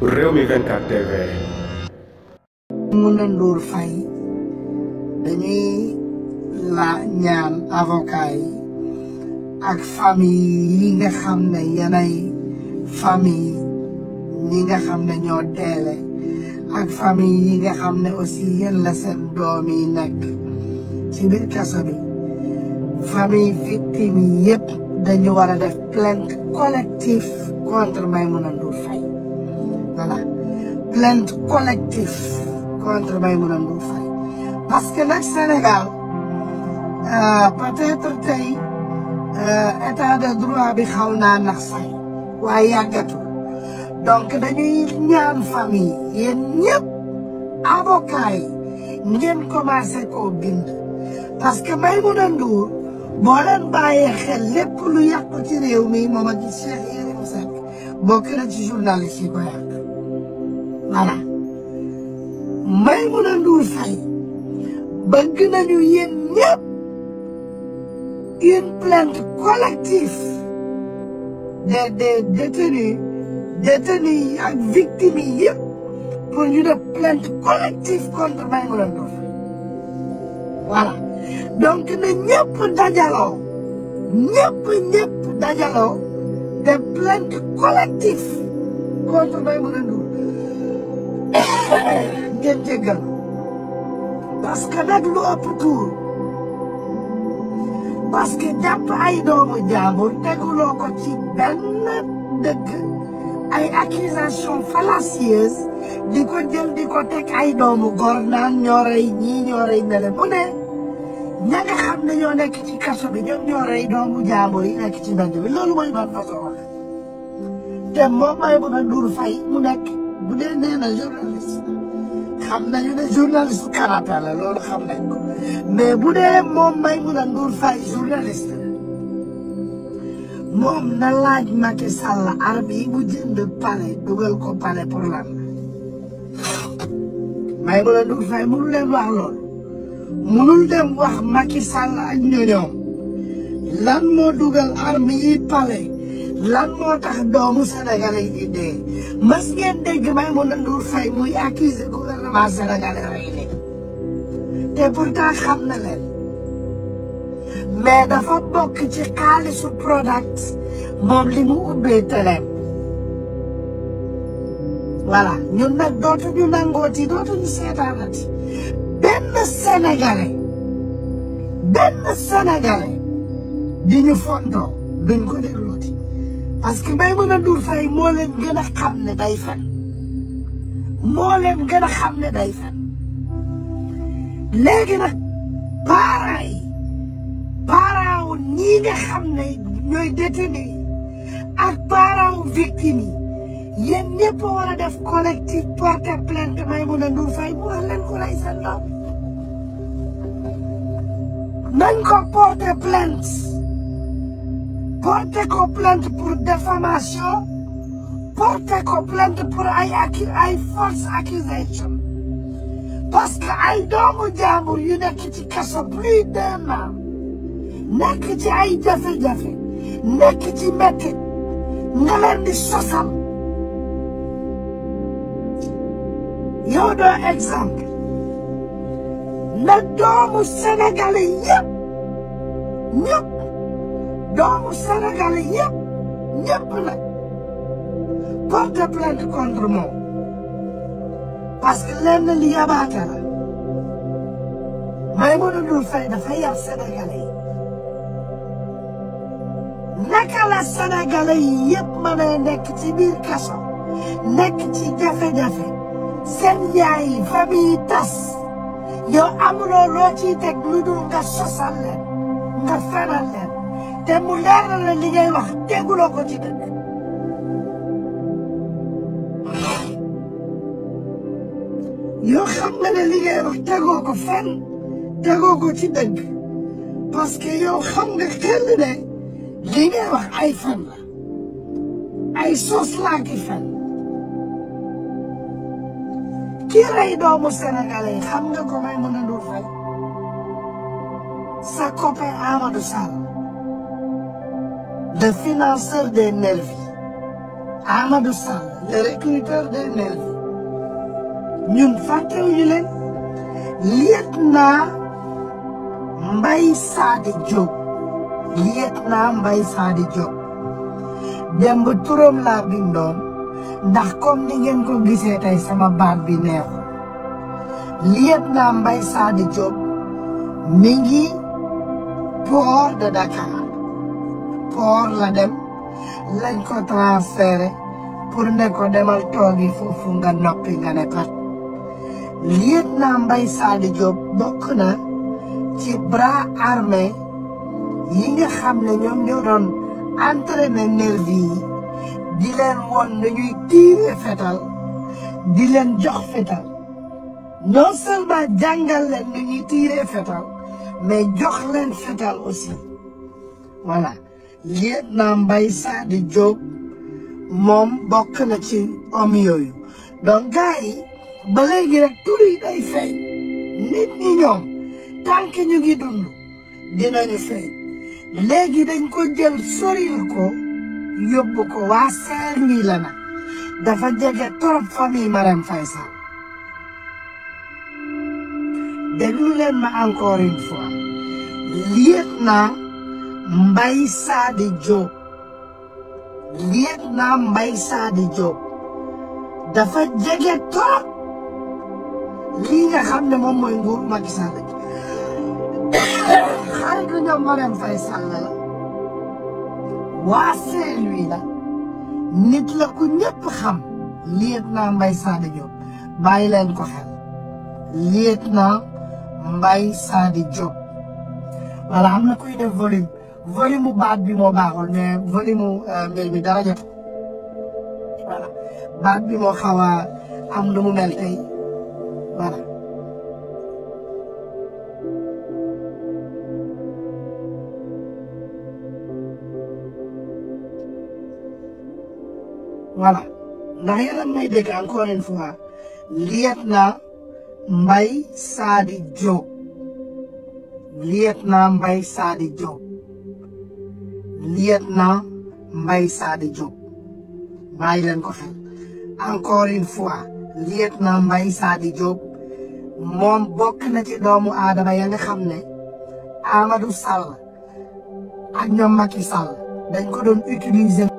Rewmi 24 TV. Maimouna Ndour Faye dañuy la ñaan avocat yi ak famille yi nga xam ne yenay famille ñi nga xam ne ñoo deele ak famille yi nga xam ne aussi yéen la seen doom yi nekk ci biir kaso bi famille victime yi yëpp dañu war a def plainte collective contre Maimouna Ndour Faye voilà plainte collective contre Maimouna Ndour Faye parce que nag Sénégal peut-être tey état de droit bi xaw naa nax say waaye yàggatu donc dañuy ñaan famille yéen ñëpp avocat yi ngeen commencé koo bind parce que Maimouna Ndour boo leen bàyyee xel lépp lu yàqu ci réew mi moom ak Cheikh Yérim Seck bokk na ci journaliste yi ko yàq voilà Maimouna Ndour Faye bëgg nañu yéen ñëpp une plainte collective des détenus yi ak victimes yi yëpp pour ñu def plainte collective contre Maimouna Ndour Faye voilà donc na ñëpp dajaloo de plainte collective contre Maimouna Ndour ngeen jéggal parce que nag lu ëpp tuur parce que jàpp ay doomu jàmbur teguloo ko ci benn dëkk ay accusation fallacieuse di ko jël di ko teg ay doomu góor naan ñoo rey ñii ñoo rey ne mu ne ña nga xam ne ñoo nekk ci kaso bi ñoom ñoo rey doomu jàmbur yi nekk ci mbedd bi loolu mooy ban façon wax te moom Maimouna Ndour Faye mu nekk bu dee nee na journaliste xam nañu ne journaliste canapé la loolu xam nañ ko mais bu dee moom Maimouna Ndour Faye journaliste moom na laaj Macky Sall arme yi mu jënd palais dugal ko palais pour lan Maimouna Ndour Faye mënul leen wax loolu mënul dem wax Macky Sall ak ñoñoom lan moo dugal arme yi palais lan moo tax doomu sénégalais yi dee mas ngeen dégg Maimouna Ndour Faye muy accuser gouvernement sénégalais rey ni te pourtant xam na leen mais dafa bokk ci xaalisu product moom li mu ubbee teleem voilà ñun nag dootuñu nangooti dootuñu seetaanati benn sénégalais di ñu fontoo duñ ko déglooti parce que Maimouna Ndour Faye moo leen gën a xam ne day fen léegi nag parents wu ñii nga xam ne ñooy détenu ak parents wu victime yi yéen ñëpp war a def collectif porter plainte Maimouna Ndour Faye mu wax leen ko rey seen doom nañ ko porter plainte pour diffamation porter ko plainte pour ay false accusation parce que ay doomu jàmbur yu nekk ci kaso plus d'un an nekk ci ay jafe-jafe nekk ci métti nga leen di sosal yow doo exemple na doomu sénégalais yëpp doomu sénégalais yëpp la porte plainte contre moom parce que lenn li yabaate la Maimouna Ndour Faye dafa yab sénégalais yi naka la sénégalais yi yëpp mën a nekk ci biir kaso nekk ci jafe-jafe seen yaay yi famille yi tas yow amuloo loo ciy teg lu dul nga sosal leen nga fenal leen te mu leer na la li ngay wax teguloo ko ci dëgg yow xam nga ne li ngay wax tegoo ko fenn tegoo ko ci dëgg parce que yow xam nga xel ne li ngay wax ay fen la ay sos laa ki fen ki rey doomu sénégalais xam nga ko Maimouna Ndour Faye sa copain Amadou Sall le financeur des nervis Amadou Sall le recruteur des nervis ñun fàttewuñu leen lieutenant Mbaye Sadi Diop dem ba turam laa bindoon ndax comme ni ngeen ko gisee tey sama baat bi neexu lieutenant Mbaye Sadi Diop mi ngi port de Dakar port la dem lañ ko transféré pour ne ko demal toogi foofu nga noppi nga ne pat lieutenant Mbaye Sadi Diop bokk na ci bras armé yi nga xam ne ñoom ñoo doon entraîné nervi yi di leen woon nañuy tiire fetal di leen jox fetal non seulement jàngal leen nu ñuy tiire fetal mais jox leen fetal aussi voilà lieutenant Mbaye Sadi Diop moom bokk na ci homme yooyu donc gars yi ba léegi rek tur yi day feeñ nit ñi ñoom tant que ñu ngi dund dinañu feeñ léegi dañ ko jël soril ko yóbbu ko waa Saint-Louis la nag dafa jege trop famille Marème Faye Sall déglu leen ma encore une fois lieutenant Mbaye Sadi Diop dafa jege trop lii nga xam ne moom mooy nguur Macky Sall xaritu ñoom Marème Faye Sall la waa Saint-Louis la nit la ku ñëpp xam lieutenant Mbaye Sadi Diop bàyyi leen ko xel lieutenant Mbaye Sadi Diop voilà am na kuy def volume mu baat bi moo baaxul mais volume mu mbir mi dara jot voilà baat bi moo xaw a am lu mu mel tey voilà voilà ndax yéen a may dégg encore une fois lieutenant Mbaye Sadi Diop lieutenant Mbaye Sadi Diop bàyyi leen ko xel encore une fois lieutenant Mbaye Sadi Diop moom bokk na ci doomu aadama ya nga xam ne Amadou Sall ak ñoom Macky Sall dañ ko doon utiliser